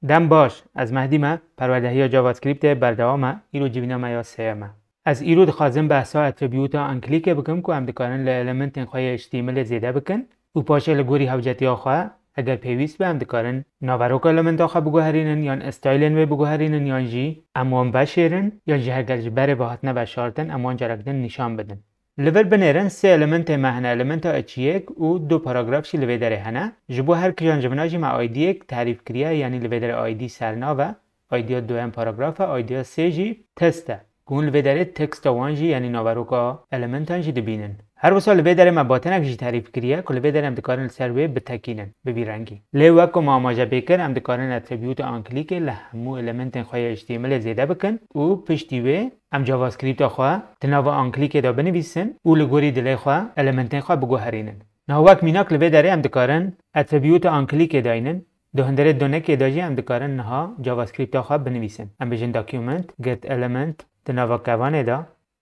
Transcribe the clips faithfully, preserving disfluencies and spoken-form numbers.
Dem baş, ez Mehdî me, perwerdehiya JavaScriptê berdewam e, îro civîna me ya sêyem e. Ez îro dixwazim behsa attribûta unclickê bikim ku em dikarin li elementên xwe yê H T M L zêde bikin û paşê li gorî hewcetiya xwe, eger pêwîst be, em dikarin naveroka elementa xwe biguherînin, yan stylên wê biguherînin, yan jî em wan veşêrin, yan jî heger ji berê ve hatine veşartin, em wan carek din nîşan bidin. Li vir binêrin sê elementê me hene, elementa H yek û du paragraf jî li vê derê hene. Ji bo her kijan ji vina jî me I D yek tarîf kiriye, yanî li vê derê I D sernav e, I D ya duyem paragraf e, I D ya sê jî test e. Ku hûn li vê derê teksta wan jî, yanî naveroka elementan jî dibînin. Her wisa li vê derê me batinek jî tarîf kiriye, ku li vê derê em dikarin li ser wê bitekînin, bi vî rengî. Lê wek ku me amaje pê kir, em dikarin attribûta unclickê li hemû elementên xwe yê H T M L zêde bikin û piştî wê em JavaScripta xwe di nava unclickê de binivîsin û li gorî dilê xwe elementên xwe biguherînin. Niha wek mînak li vê derê em dikarin attribûta unclickê daynin, di hundirê donekê de jî em dikarin niha JavaScripta xwe binivîsin. Em bêjin document, get element, di nava kevanê de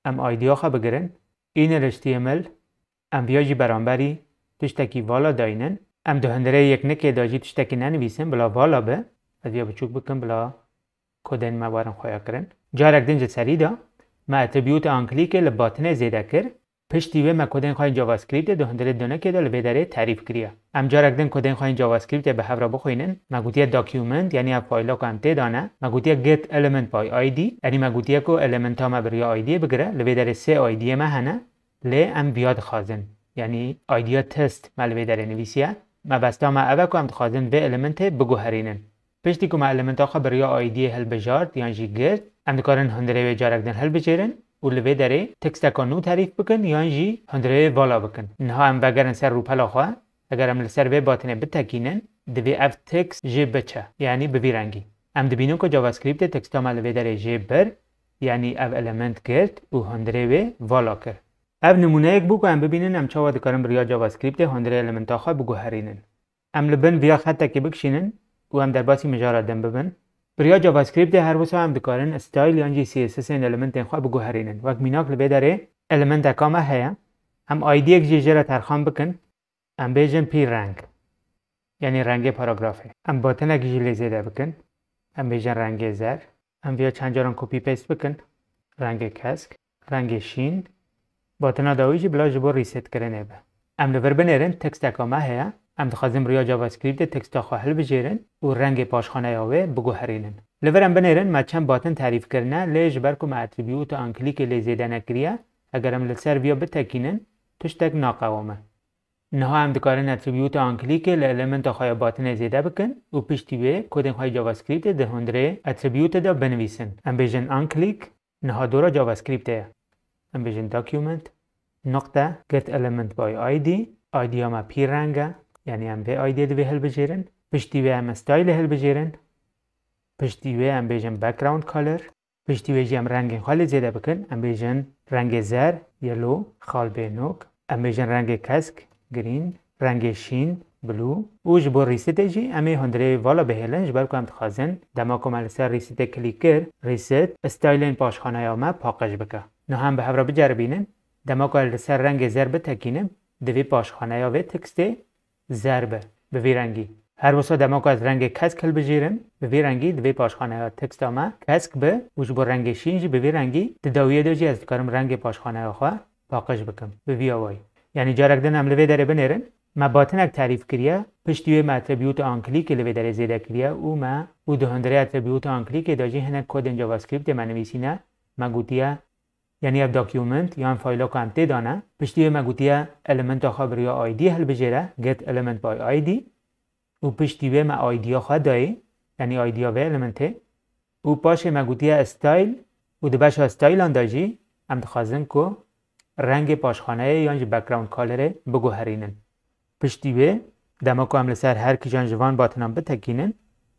em I D ya xwe bigirin, inner H T M L, em viya jî beramberî tiştekî vala daynin. Em di hundirê yeknekê de jî tiştekî nenivîsin, bila vala be. Ez viya biçûk bikim, bila kodên me werin xuya kirin. Carek din ji serî de me attribûta unclickê li batinê zêde kir. Piştî wê me kodên xwe yên JavaScriptê di hundirê donekê de li vê derê tarîf kiriye. Em carek din kodên xwe yên JavaScriptê bi hev re bixwînin. Me gotiye document, yanî ev fayla ku em tê de ne. Me gotiye get element by I D, yanî me gotiye ku elementa me bi riya I D'yê bigire. Li vê derê sê I D'yê me hene, lê em viya dixwazin. Yanî I D'ya test me li vê derê nivîsiye. Mebesta me ev e ku em dixwazin vê elementê biguherînin. Piştî ku me elementa xwe bi riya I D'yê hilbijart yan jî girt, em dikarin hundirê wê carek din hilbijêrin û li vê derê teksteka nû terîf bikin yan jî hundirê wê vala bikin. Niha em vegerin ser rûpela xwe, eger em li ser vê batinê bitekînin, divê ev tekst jê biçe, yanî bi vî rengî. Em dibînin ku JavaScriptê teksta me li vê derê jê bir, yanî ev element girt û hundirê wê vala kir. Ev nimûneyek bû ku em bibînin em çawa dikarin bi riya JavaScriptê hundirê elementa xwe biguherînin. Em li bin viya xetekê bikişînin û em derbasî mijara din bibin. Bi riya JavaScriptê her wisa em dikarin style yan jî C S S ên elementên xwe biguherînin. Wek mînak li vê derê elementeka me heye. Em I D'yek jî jê re terxan bikin. Em bêjin pîrreng. Yanî rengê paragrafê. Em batinek jî lê zêde bikin. Em bêjin rengê zer. Em viya çend caran copy paste bikin. Rengê kesk. Rengê şîn. Batina dawî jî bila ji bo reset kirinê be. Em li vir binêrin teksteka me heye. Em dixwazin bi riya JavaScriptê teksta xwe hilbijêrin û rengê paşxaneya wê biguherînin. Li vir em binêrin me çend batin terîf kirine, lê ji ber ku me attribûta unclickê lê zêde nekiriye, eger em li ser viya bitekînin, tiştek naqewime. Niha em dikarin attribûta unclickê li elementa xwe ya batinê zêde bikin û piştî wê kodên xwe yê JavaScriptê di hundirê attribûtê de binivîsin. Em bêjin unclick, niha dora JavaScriptê ye. Em bêjin document, nuqte, get element by I D, I D ya me pîrreng e, yanî em vê I D'yê divê hilbijêrin. Piştî wê em style hilbijêrin. Piştî wê em bêjin background color. Piştî wê jî em rengên xwe lê zêde bikin. Em bêjin rengê zer, yellow, xalbênok. Em bêjin rengê kesk, green, rengê şîn, blue. Û ji bo resetê jî em ê hundirê vala bihêlin, ji ber ku em dixwazin dema ku me li ser resetê klîk kir, reset stylên paşxaneya me paqij bike. Niha em bi hev re biceribînin, dema ku ez li ser rengê zer bitekînim, divê paşxaneya vê tekstê zer be, bi vî rengî. Her wisa dema ku ez rengê kesk hilbijêrim, bi vî rengî divê paşxaneya teksta me kesk be û ji bo rengê şîn jî bi vî rengî, di dawiyê de jî ez dikarim rengê paşxaneya xwe paqij bikim, bi vî awayî. Yanî carek din em li vê derê binêrin, me batinek terîf kiriye, piştî wê me attribûta unclickê li vê derê zêde kiriye û me û di hundirê attribûta unclickê de jî hinek kodên JavaScriptê me nivîsîne, me gotiye, yanî ev document yan fayla ku em tê de ne, piştî wê me gotiye elementa xwe bi riya I D hilbijêre, get element by I D, û piştî wê me I D ya xwe dayê, yanî I D ya vê elementê, û paşê me gotiye style, û di beşa stylean de jî em dixwazin ku rengê paşxaneyê yan jî background colorê biguherînin. Piştî wê, dema ku em li ser her kijan ji van batinan bitekînin,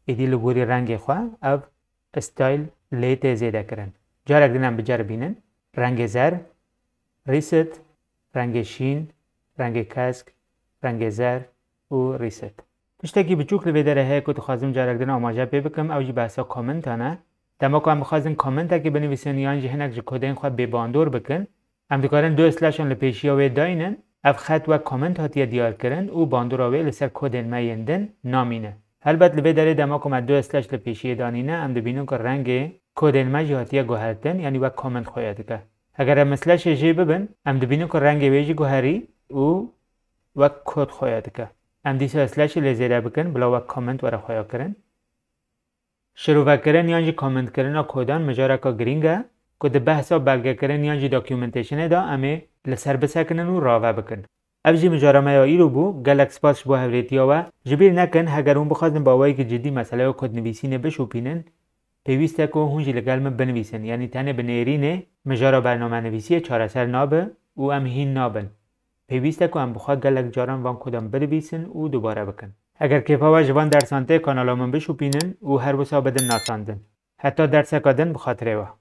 êdî li gorî rengê xwe ev style lê tê zêde kirin. Carek din em biceribînin. Rengê zer, reset, rengê şîn, rengê kesk, rengê zer û reset. Tiştekî biçûk li vê derê heye ku dixwazim carek din amaje pê bikim, ew jî behsa commentan e. Dema ku em bixwazin commentekê binivîsin yan jî hinek ji kodên xwe bêbandor bikin, em dikarin dois slashan li pêşiya wê daynin. Ev xet wek comment hatiye diyarkirin û bandora wê li ser kodên me yên din namîne. Helbet li vê derê dema ku me du slash li pêşiyê danîne, em dibînin ku rengê kodên me jî hatiye guhertin, yanî wek comment xuya dike. Heger em slashê jê bibin, em dibînin ku rengê wê jî guherî û wek kod xuya dike. Em dîsa slashê lê zêde bikin, bila wek comment were xuya kirin. Şirovekirin yan jî commentkirina kodan mijareka girîng e ku di behsa belgekirin yan jî documentationê de em ê li ser bisekinin û rave bikin. Ev jî mijara me ya îro bû. Gelek spas ji bo hevlêtiya we. Ji bîr nekin, heger hûn bixwazin bi awayekî cidî meseleya kodnivîsînê bişopînin, pêwîst e ku hûn jî li gel min binivîsin, yanî tenê bi nêrînê mijara bernamenivîsiyê çareser nabe û em hîn nabin. Pêwîst e ku em bi xwe gelek caran van kodan binivîsin û dubare bikin. Eger kêfa we ji van dersan tê, kanala min bişopînin û her wisa bidin nasandin. Heta derseka din, bi xatirê we.